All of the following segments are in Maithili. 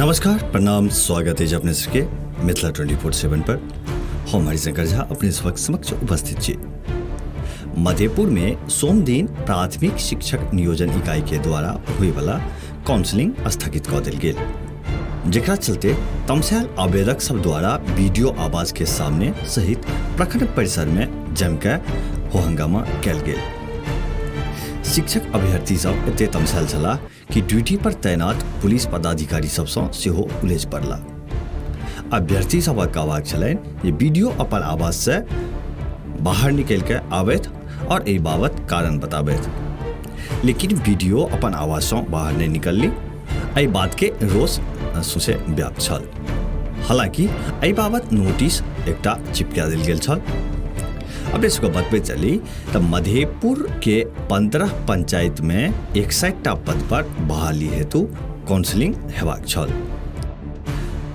नमस्कार, प्रणाम, स्वागत है अपने सबके मिथिला 24/7 पर। हम हरिशंकर झा अपने सबक समक्ष उपस्थित छी। मधेपुर में सोमदिन प्राथमिक शिक्षक नियोजन इकाई के द्वारा हुए वाला काउंसलिंग स्थगित कऽ देल गेल, जेकरा चलते तमसायल आवेदक सब द्वारा बीडीओ आवास के सामने सहित प्रखंड परिसर में जमके हो हंगामा कयल गेल। शिक्षक अभ्यर्थी सब एते तमसायल छलाह कि ड्यूटी पर तैनात पुलिस पदाधिकारी सबसँ सेहो उलझि पड़ला। अभ्यर्थी सभक कहबाक छलनि जे बीडीओ अपन आवास से बाहर निकलि के आबथि और एहि बाबत कारण बताबथि, लेकिन बीडीओ अपन आवाससँ बाहर नहि निकलली। एहि बात के रोष सौंसे व्याप्त छल। हालांकि एहि बाबत नोटिस एकटा चिपका देल गेल छल। अपने सबके बतबैत चली तऽ मधेपुर के 15 पंचायत में 61टा पद पर बहाली हेतु काउंसलिंग हेबाक छल।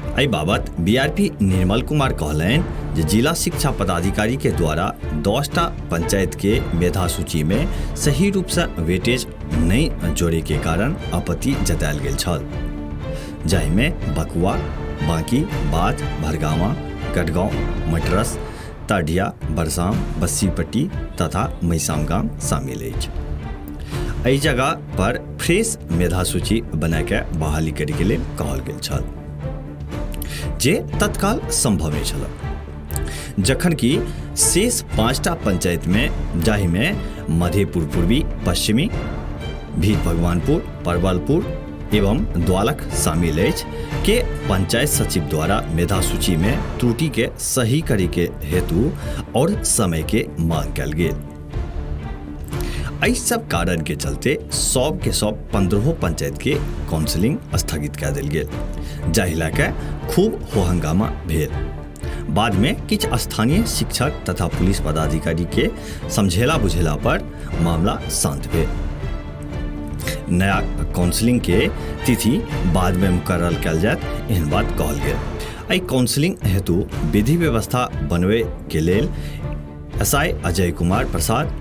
एहि बाबत बीआरपी निर्मल कुमार कहलनि जे जिला शिक्षा पदाधिकारी के द्वारा 10टा पंचायत के मेधा सूची में सही रूप से वेटेज नहि जोड़े के कारण आपत्ति जतायल गेल छल, जाहिमे बकुआ, बांकी, बाध, भरगामा, गढ़गांव, मटरस, ताढ़िया, बरसाम, बस्सीपट्टी तथा मैसाम गाम शामिल अछि। एहि जगह पर फ्रेश मेधा सूची बना के बहाली करे के लेल कहल गेल छल, जे तत्काल संभव नहि छल। जखन कि शेष 5टा पंचायत में, जाहि में मधेपुर पूर्वी, पश्चिमी, भीत भगवानपुर, परवलपुर एवं द्वालक शामिल अछि, के पंचायत सचिव द्वारा मेधा सूची में त्रुटि के सही करे के हेतु और समय के मांग कयल गेल। एहि सब कारण के चलते सब के सब 15 पंचायत के काउंसलिंग स्थगित कए देल गेल, जाहि लए के खूब हो हंगामा भेल। बाद में किछु स्थानीय शिक्षक तथा पुलिस पदाधिकारी के समझेला बुझेला पर मामला शांत भेल। नया काउंसलिंग के तिथि बाद में मुकर्रर कयल जायत, एहन बात कहल गेल। एहि काउंसलिंग हेतु विधि व्यवस्था बनबै के लेल SI Ajay Kumar Prasad,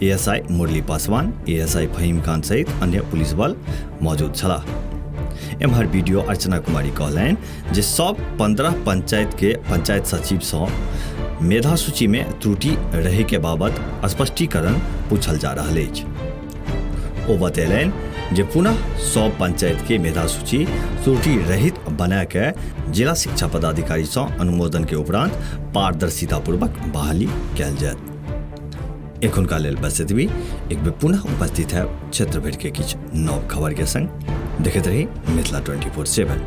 ASI Murali Paswan, ASI Faheem Khan सहित अन्य पुलिस बल मौजूद छलाह। एम्हर बीडीओ अर्चना कुमारी कहलनि जे सब 15 पंचायत के पंचायत सचिव सँ मेधा सूची में त्रुटि रहे के बाबत स्पष्टीकरण पूछल जा रहल अछि। ओ बतेलनि जे पुनः सब पंचायत के मेधा सूची त्रुटि रहित बना के जिला शिक्षा पदाधिकारी सँ अनुमोदन के उपरांत पारदर्शितापूर्वक बहाली कयल जायत। एखुनका लेल बस एतबी। एक बेर पुनः उपस्थित है क्षेत्र भरि के किछु नव खबर के संग। देखैत रही मिथिला 24/7।